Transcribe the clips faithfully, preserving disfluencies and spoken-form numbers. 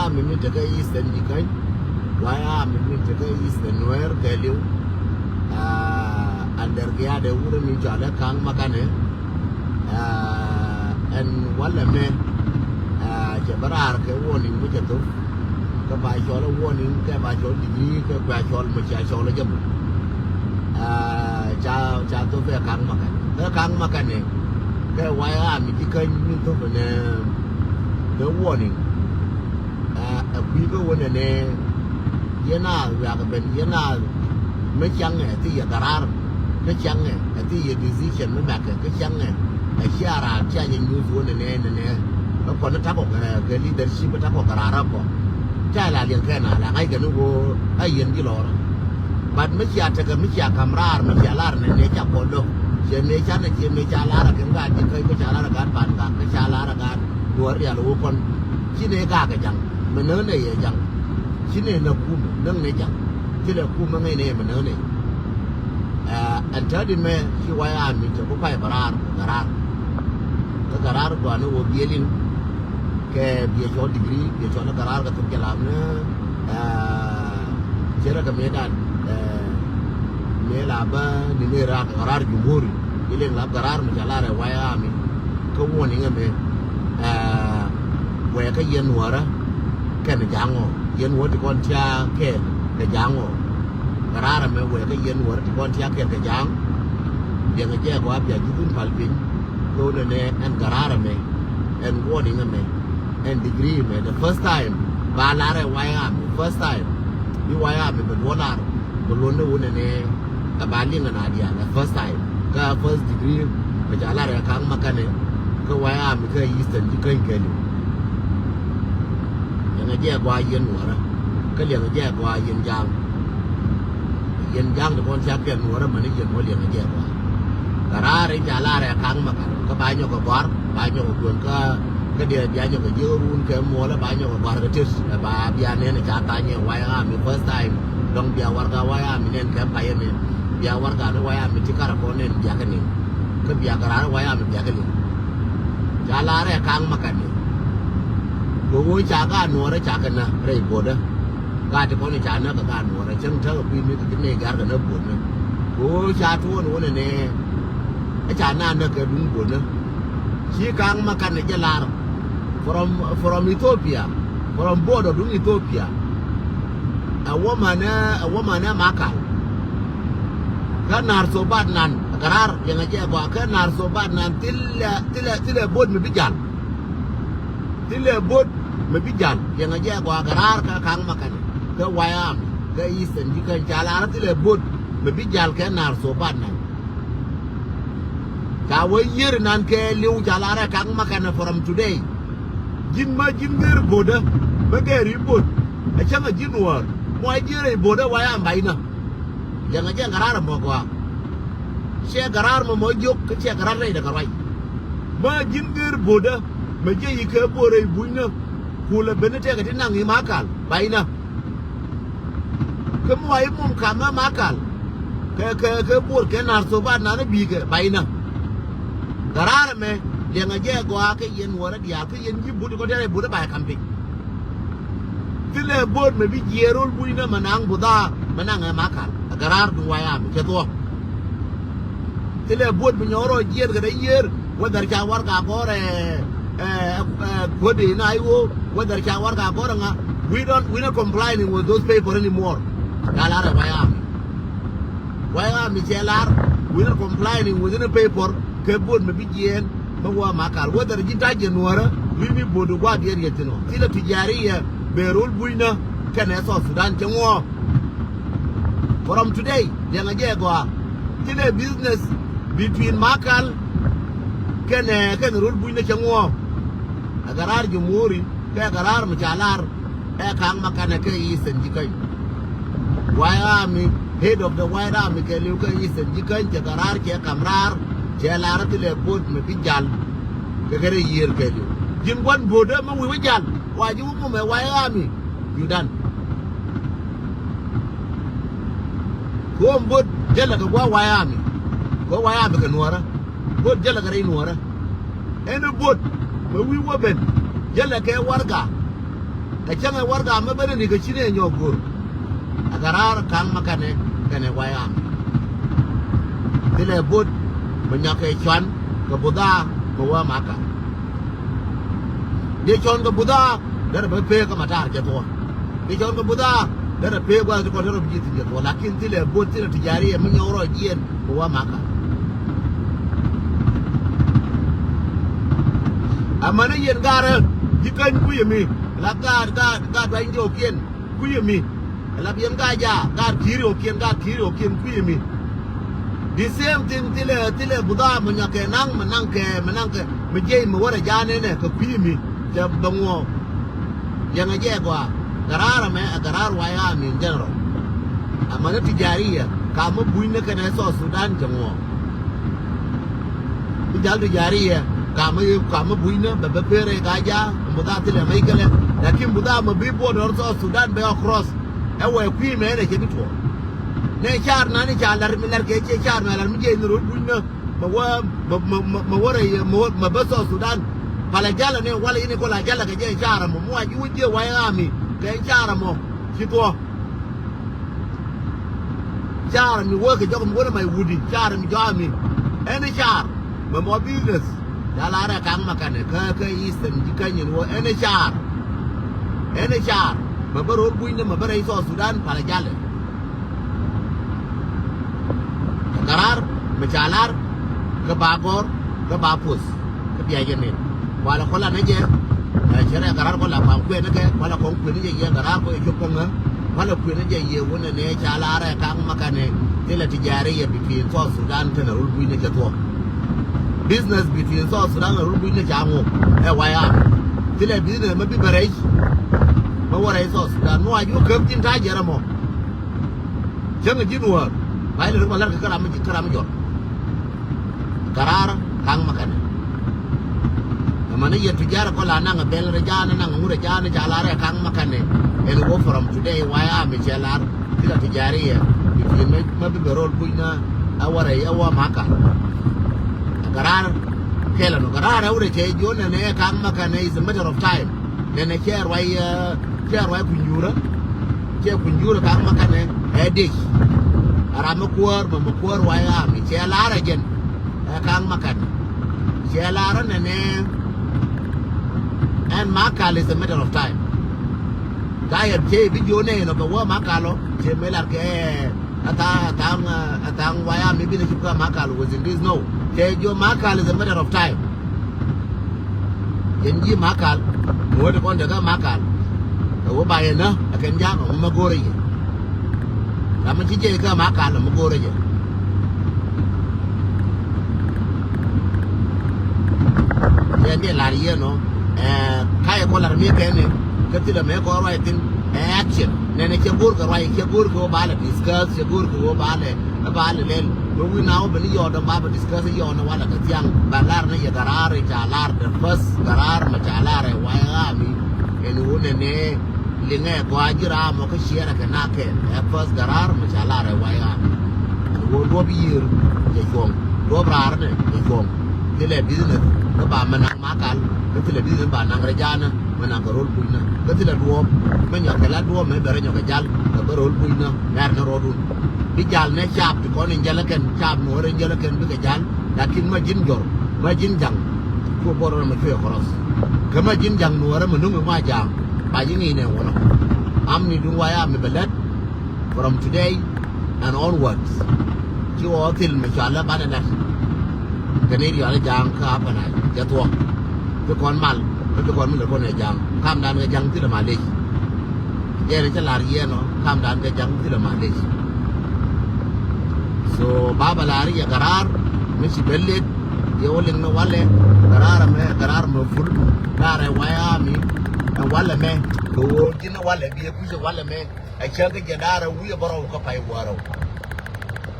Army mi tekɛ Eastern Jikäny, White Army mi tekɛ Eastern Nuɛɛr kɛɛliw. Ah, under kiadɛ wurɛ mi cɔalɛ Kaŋ Makanɛ. Ah, ɛn walɛ mɛ, ah, cɛ bä raar kɛ warning mi cɛ thop. Kɛ ba cɔl ɛ warning, kɛ ba cɔl degree, kɛ ba cɔl mɛ cia cɔl ɛ jɛ mɔ. Ah, ca, ca thop kɛ Kaŋ Makanɛ. Kɛ Kaŋ Makanɛ, kɛ White Army Jikäny mi thop nɛ, nɛ warning. Ɛ, ɛ kui̱ kä wä nɛnɛ, yɛn a wiak ben, yɛn a mi ciaŋɛ ɛ thi yɛ garar, kä ciaŋɛ ɛ thi yɛ decision mi mɛkɛ, kä ciaŋɛ ɛ cia raar cia nyɛ nyuuth wä nɛnɛ, nɛnɛ. Kä kɔn takɔ kɛ, kɛ leadership takɔ kɛ raar akɔ. Ca la liɛŋ kɛ na la ŋa̱ckɛ ni wä a yɛn ji̱ lɔr. But mi cia tekɛ, mi cia ka̱m raar, mi cia lar nɛnɛ ca kɔn dɔ̱k. Ciɛ mëë ca nɛ, ciɛ mëë ca lar a kɛn gaat ji̱ käc, kä ca lar a gaat ban gak, kä ca lar a gaat duɔ̱ɔ̱r rial wä kɔn. Ci nɛ gak kɛ jaŋ, mɛ näk nɛ yɛ jaŋ. Ci nɛ nɛ kum, näk nɛ jaŋ. Ci lɛ kum mɛ ŋäc nɛ mɛ näk nɛ. Ɛ, ɛn tätdi mɛ ci White Army cɛ ku pay bɛ raar, bɛ raar. Kä kɛ raar gua̱a̱n ni wä biɛl in kɛ biɛ cɔl degree, biɛ cɔl ni kɛ raar kɛ thok jɛ lam ni, ɛ, cɛ rɛ kɛ mëë dan, ɛ, mëë la bä ni mëë raar kɛ raar jumhuri. Ilin lap kɛ raar mi ca lar ɛ White Army. Kä warning ɛmɛ, ɛ, wɛɛkä yɛn nuɔrä kɛn ja̱a̱ŋ ɔ. Yɛn nuɔrä ti kɔn tia kɛɛl kɛ ja̱a̱ŋ ɔ. Kɛ raar ɛmɛ wɛɛkä yɛn nuɔrä ti kɔn tia kɛɛl kɛ ja̱a̱ŋ. Liɛŋɛ jɛ kɔ a bia jukun pal piny. Kɛ wunɛ nɛ ɛn kɛ raar ɛmɛ, ɛn warning ɛmɛ, ɛn degree ɛmɛ, the first time ba lar ɛ White Army, first time bi White Army bɛ duɔ lar. Bɛ luɔ̱n ni wunɛ nɛ ɛ ba liŋ ɛn a diaal ɛ first time. Kä first degree bɛ ca lar ɛ Kaŋ Makanɛ. Kä White Army kä Eastern Jikäny kɛɛliw. Liɛŋɛ jɛ gɔaa yɛn nuɔrä. Kä liɛŋɛ jɛ gɔaa yɛn ja̱a̱ŋ. Yɛn ja̱a̱ŋ ti kɔn ca kɛn nuɔrä mäni yɛn wä liɛŋɛ jɛ gɔaa. Kɛ raar in ca lar ɛ Kaŋ Makanɛ. Kä ba nyɔk kɛ gɔ̱a̱r, ba nyɔk kɛ kueŋ kä Kä diɛ bia nyɔk kɛ jiäk run kɛ muɔlä ba nyɔk kɛ gɔ̱a̱r kɛ tet. Ɛ ba bia nɛn ɛ ca thany ɛ White Army first time. Dɔ̱ŋ bia warɛga White Army nɛn kɛ payɛ nɛn. Bia warɛga ni White Army ti karɛ kɔn nɛn bia kɛ nɛn. Kä bia kɛ raar White Army bia kɛ nɛn. Ca lar ɛ Kaŋ Makanɛ. Kɛ ɣöö ca ka nuɔrä ca kɛ na rɛy bo̱dä. Ka ti kɔn ca näk kɛ ka nuɔrä cäŋ täk ɛ kui̱ ni kɛ ti nɛy gar kɛ na bo̱dä. Kɛ ɣöö ca tuɔɔn wä nɛnɛ. Ɛ ca na näk kɛ duŋ bo̱dä. Ci Kaŋ Makanɛ jɛ lar. From, from Ethiopia, from border duŋ Ethiopia. Ɛ woman ɛ, ɛ woman ɛ Makal. Kä Nar Sobat nan, ɛ kɛ raar, liɛŋɛ jɛ gɔaa, kä Nar Sobat nan, thilɛ, thilɛ, thilɛ bo̱t mi bi jal. Thilɛ bo̱t mi bi jal, liɛŋɛ jɛ gɔaa, kɛ raar kä Kaŋ Makanɛ, kä White Army, kä Eastern Jikäny ca lar thilɛ bo̱t mi bi jal kɛ Nar Sobat nan. Ca wä yiër inan kɛɛliw ca lar ɛ Kaŋ Makanɛ from today. Ji̱n mä ji̱n gër bo̱dä, mä gɛɛr i̱ bo̱d. Ɛ cäŋ ɛ ji̱n wäär, muɔc jiër i̱ bo̱dä White Army ba̱inä. Liɛŋɛ jɛ gɛrar ɛmɔ gɔaa. Ciɛ gɛrar mɔ mɔ jiök, kä ciɛ gɛrar rɛydɛ kɛ ruac. Mä ji̱n gër bo̱dä, mä jiɛ yi kɛ bo̱r rɛy bucnä. Kulɛ ben ni tɛkɛ ti naŋ i̱ Makal ba̱inä. Kä mi wa i̱ mum kam ɛ Makal. Kɛ, kɛ, kɛ bo̱r kɛ Nar Sobat nan i̱ bi̱i̱kɛ ba̱inä. Gɛrar ɛmɛ, liɛŋɛ jɛ gɔaa kä yɛn wäärä diaal, kä yɛn ji̱ bo̱d kɔ tɛrɛ bo̱d ɛ ba ɛ kam piny. Thilɛ bo̱t mɛ bi jiɛɛr ro̱l bucnä mɛ naŋ budhaar mɛ naŋ ɛ Makal. Ɛ gɛrar duŋ White Army cɛ thuɔ̱k. Thilɛ bo̱t mi nyɔk rɔ jiɛɛr kɛ rɛy yiër, whether ca warɛga gɔ̱r ɛ, ɛ, ɛ, kuäär dee na i̱ ɣöö, whether ca warɛga gɔ̱r ɛ ŋa. We don't, we not complying with those paper anymore. Ca lar ɛ White Army. White Army cɛ lar, we not complying with any paper kɛ bo̱t mɛ bi jiɛɛn. Bä wä Makal wä dhɛr ji̱ ta̱c jɛ nuɔ̱ɔ̱rä wi̱i̱ mi bo̱o̱du gua̱a̱th diɛt yɛ thi̱n ɔ. Thilɛ tijariya bɛ ro̱l bucnä kɛnɛ South Sudan cɛ ŋuɔ̱ɔ̱k. From today, liɛŋɛ jɛ gɔaa. Thilɛ business between Makal kɛnɛ, kɛnɛ ro̱l bucnä cɛ ŋuɔ̱ɔ̱k. Ɛ gɛrar jɛ muɔ̱ɔ̱ri kɛ gɛrar mi ca lar. Ɛ Kaŋ Makanɛ kɛ Eastern Jikäny. White Army, head of the White Army kɛɛliw kɛ Eastern Jikäny cɛ kɛ raar cɛ kam raar, cɛ lar thilɛ bo̱t mɛ bi jal. Kɛ kɛ rɛy yiër kɛɛliw. Ji̱n gua̱n bo̱t ɛ mɛ wi̱i̱ wä jal. Wa ji̱ wä mumɛ White Army. You done. Kɛ ɣöö bo̱t jälɛ kɛ gua̱a̱th White Army. Kɛ White Army kɛ nuɔ̱ɔ̱rä. Bo̱t jälɛ kɛ rɛy nuɔ̱ɔ̱rä. Ɛn ɛ bo̱t mɛ wi̱i̱ wä ben. Jälɛ kɛ warɛga. Ɛ cäŋ ɛ warɛga mi ben ni kɛ ci ni ɛ nyɔk go̱r. Ɛ Garaar Kaŋ Makanɛ kɛnɛ White Army. Thilɛ bo̱t mi nyɔk kɛ cuan kɛ budhaa mi wä Makal. Dee cɔn kɛ budhaa derɛ bä pee kä matar jɛ thuɔ̱k. Dee cɔn kɛ budhaa derɛ pee gua̱th ti kɔn derɛ bi ji̱ thi̱n jɛ thuɔ̱k. Lakin thilɛ bo̱t, thilɛ tijariya mi nyɔk rɔɔdiɛn mi wä Makal. Amäni yɛn gaarä ji̱ käny kui̱ mi la gaat, gaat, gaat duany jɔɔkiɛn kui̱ mi. La biɛn gaat ja, gaat ki̱i̱r ɣɔ̱kiɛn, gaat ki̱i̱r ɣɔ̱kiɛn kui̱ mi. The same thing, thilɛ, thilɛ budhaa mi nyɔk kɛ naŋ, mi naŋ kɛ, mi naŋ kɛ, mi jiɛc mi wärɛ ja̱a̱n ɛnɛ kɛ kui̱ mi. Cɛ bɛ ŋuɔ. Yɛŋɛ jɛ gɔaa. Garaar ɛmɛ ɛ Garaar White Army in general. Amäni tijariya, ka mi bunyni kɛnɛ South Sudan cɛ ŋuɔ. Bi jal tijariya, ka mi, ka mi bunyni bɛ, bɛ perɛ ka ja, budhaa thilɛ mɛ ikɛlɛ. Lakin budhaa mi bi border South Sudan bɛ across. Ɛ wee kui̱ mɛ nɛ cɛ bi tuɔɔk. Nɛ car nani ca lar mi lar kɛ cɛ car mɛ lar mi jɛ ni ro̱d bunyni. Mɛ wä, mɛ, mɛ, mɛ, mɛ wä rɛy, mɛ wä, mɛ bä South Sudan. Palɛ jalɛ ni walɛ ini kɔ la jalɛ kɛ jɛ car mɔ. Mɔ a ji̱ wä jiɛ White Army kɛ car mɔ. Ci tuɔɔk. Car mi wä kɛ jɔk mi wä ni may wudi. Car mi jɔa mi. Ɛn car. Mɛ mɔ business. Ca lar ɛ Kaŋ Makanɛ kä, kä Eastern ji̱ Keny in wä. Ɛn car. Ɛn car. Mɛ bä ro̱d bunyni mɛ bä rɛy South Sudan palɛ jalɛ. Ɛ Garaar mi ca lar kä ba gɔ̱r kä ba puɔth kä bia jɛ nin. Kualɛ kɔla ni jɛ. Ɛ cɛ rɛ Garaar kɔla kuan kuɛn ni kɛ, kualɛ kɔn kuɛn ni jɛ yɛ Garaar kɔ jɛ cop kä ŋä. Kualɛ kuɛn ni jɛ yɛ wunɛ ni ca lar ɛ Kaŋ Makanɛ. Thilɛ tijariya between South Sudan kɛnɛ ro̱d bunyni cɛ thuɔ̱k. Business between South Sudan kɛnɛ ro̱d bunyni ca ŋu. Ɛ White Army. Thilɛ business mɛ bi bɛ rɛy. Mɛ wä rɛy South Sudan. Nuac wä käp ji̱n ta̱a̱ jɛrɛ mɔ. Cäŋ ji̱ Nuäär. Ba ilɛ rik ma la̱rkɛ kä ram mi, kä ram mi jɔr. Garaar Kaŋ Makanɛ. Amäni yɛn tujaar kɔ la naŋ bɛl rɛ ja̱a̱n, naŋ ŋut rɛ ja̱a̱n, ca lar ɛ Kaŋ Makanɛ. Ɛn wä from today White Army cɛ lar. Thilɛ tijariya. I̱ mɛ, mɛ bi bɛ ro̱l bunyni. A wä rɛy, a wä Makal. Garaar kɛlɛ nɔ. Garaar ɛ wurɛ cɛ jiɔn nɛ nɛ Kaŋ Makanɛ is a matter of time. Nɛnɛ cɛ ruac, eh, cɛ ruac Kunyurä. Cɛ Kunyurä Kaŋ Makanɛ ɛ dec. A ram mi kuäär, mɛ mi kuäär White Army cɛ lar ɛ jɛn. Ɛ Kaŋ Makanɛ cɛ lar ɛ nɛnɛ. Ɛn Makal is a matter of time. Ka yɛn cɛ bi jiɔn nɛ inɔ bɛ wä Makal ɔ cɛ mi lar kɛ. A tha̱a̱ŋ, a tha̱a̱ŋ, a tha̱a̱ŋ White Army mi bi ni cip kä Makal within this, no. Cɛ jiɔ Makal is a matter of time. Yɛn ji̱ Makal. Mi wä ti kɔn te kä Makal. Ɛ wä ba yɛn nä ɛ kɛn ja̱a̱ŋ ɛ wä ma go̱o̱rä yɛ. Ram mi ci jiɛc kä Makal ɛ ma go̱o̱rä yɛ. Yɛn diɛ lar yɛn ɔ. Ɛ, ka yɛ kɔ lar mi kɛn ni. Kä thilɛ mɛ kɔ ruac thin. Ɛ action. Nɛnɛ cɛ go̱o̱r kɛ ruac, cɛ go̱o̱r kɛ wä ba lɛ discuss, cɛ go̱o̱r kɛ wä ba lɛ, ba lɛ lɛl. Mɛ wi̱i̱ na wä ben i̱ yɔɔdɛ ba bɛ discuss i̱ yɔɔdɛ walɛ kɛ thiaŋ. Ba lar ni yɛ Garaar i̱ ca lar the first Garaar mɛ ca lar ɛ White Army. Ɛn wä nɛnɛ liŋɛ gɔaa ji̱ raam ɔ kä ciɛɛrɛ kɛ nak kɛn. Ɛ first Garaar mɛ ca lar ɛ White Army. Ɛn wä duɔ̱p yiër cɛ cuɔ̱ŋ. Duɔ̱p raar ni cɛ cuɔ̱ŋ. Thilɛ business kä ba mɛ naŋ Makal. Kä thilɛ business ba naŋ rɛ ja̱a̱nä. Mɛ naŋ kɛ ro̱l pucnä kä thilɛ duɔ̱ɔ̱p mɛ nyɔk kɛ la duɔ̱ɔ̱p mɛ bɛ rɔ nyɔk kɛ jal kɛ bä ro̱l pucnä. Ŋɛr ni rɔɔdun bi jal nɛ caap ti kɔn in jälä kɛn, caap nuɔɔrɛ in jälä kɛn bikɛ jal. Lakin ma ji̱n jɔr, ma ji̱n ja̱ŋ. Cuɔ bɔr rɔ mɛ cuɛ kɔrɔth kɛ ma ji̱n ja̱ŋ nuɔɔrɛ mɛ nuŋ in ma ja̱a̱ŋ. Ba ji̱ ŋi̱i̱n ɛ wänɔ. Am ni duŋ waya mi bɛ lät. From today and onwards, ci ɣɔɔ thil mi cɔal ɛ banɛ lat. Kɛn i̱ riɔal i̱ ja̱a̱ŋ kä Upper Nile jɛ thuɔ̱k. Ci kɔn mal kä ci kɔn mi lät kɔn ɛ ja̱a̱ŋ. Kamdan kɛ ja̱ŋ thilɛ malec. Jɛn i̱ cä la̱r yɛn ɔ, kamdan kɛ ja̱ŋ thilɛ malec. So ba bɛ la̱r i̱ yɛ Garaar mi ci ben let. Yɛ wä liŋ ni walɛ Garaar ɛmɛ, Garaar mɛ ful. Garaar ɛ White Army ɛ walɛ mɛ. Kɛ ɣöö ji̱n ɛ walɛ bi ɛ kui̱c ɛ walɛ mɛ. Ɛ cäŋ kä jiɛn da̱ŋ rɛw wi̱cdɛ bärɔw kä pay wäl rɛw.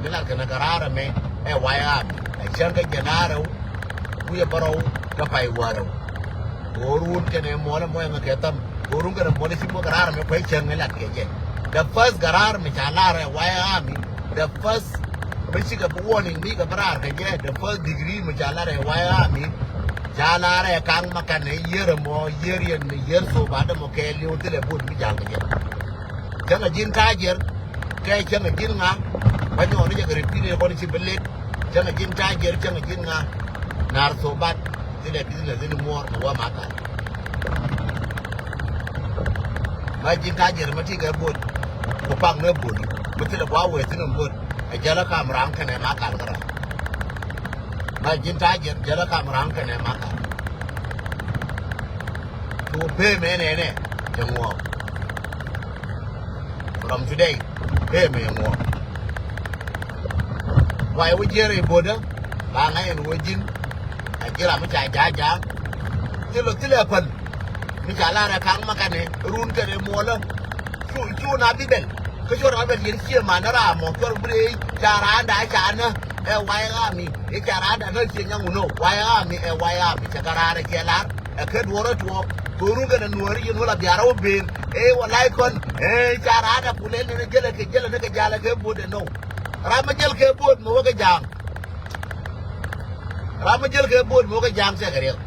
Mi lar kɛnɛ Garaar ɛmɛ ɛ White Army. Ɛ cäŋ kä jiɛn da̱ŋ rɛw wi̱cdɛ bärɔw kä pay wäl rɛw. Go̱o̱r wun kɛnɛ muɔlɛ muɔyɛ ŋä kɛ tham. Go̱o̱r wun kɛnɛ muɔlɛ ci muɔ Garaar ɛmɛ kuɛ cäŋ ɛ lat kɛ jɛ. The first Garaar mi ca lar ɛ White Army. The first mi cikɛ bi warning mi kɛ bi raar kɛ jɛ. The first degree mi ca lar ɛ White Army. Ca la̱rɛ ka̱ŋ ma kanɛ yier ɛmɔ, yier yɛn, yier thop adɛ mɔ kɛɛliw thilɛ bot mi jal kɛ jɛ. Cäŋɛ ji̱n ta̱a̱ jiɛr kɛ cäŋɛ ji̱n ŋa. Ba nyɔɔni jɛ kɛ repeat kɔn ci bi lit. Cäŋɛ ji̱n ta̱a̱ jiɛr cäŋɛ ji̱n ŋa. Naar thop bat thilɛ business in muɔɔr kɛ wä ma kal. Ma ji̱n ta̱a̱ jiɛr ma ti kɛ bot. Ku pak ni bot mi thilɛ gua wee thin bot. Ɛ jälä kam raŋ kɛnɛ ma kal kä raŋ. Ma ji̱n ta̱a̱ jiɛr jälä kam raŋ kɛnɛ ma kal. Ku pee mɛ nɛnɛ jɛ ŋuɔɔk. From today pee mɛ ŋuɔɔk. Why wä jiɛr i̱ bot ɛ ba ŋa̱c ɛn wä ji̱n. Ɛ ji̱ ram mi ca ja̱a̱ ja̱a̱. Thilɛ thilɛ päl. Mi ca lar ɛ ka̱ŋ ma kanɛ run kɛnɛ muɔlä. Cu cu na bi bɛl kä cuɔr ma bɛl yɛn cie man na ram mɔ cuɔr bi rɛy ca randa ca na. Ɛ way ram mi ɛ ca randa na cie nyaŋ wun ɔ way ram mi ɛ way ram mi ca ka randa cɛ lar. Ɛ kɛ duɔrä tuɔ kɛ run kɛnɛ nuɔri yɛn wä la biarä wä ben. Ɛ wä lay kɔn ɛ ca randa ku lɛl ni na jälɛ kɛ jälɛ ni kɛ jalɛ kɛ bot ɛ nɔ. Ram ma jäl kɛ bot mɛ wä kɛ ja̱a̱ŋ. Ram mi jäl kɛ bot mi wä kɛ ja̱a̱ŋ cɛ kɛ riɛk.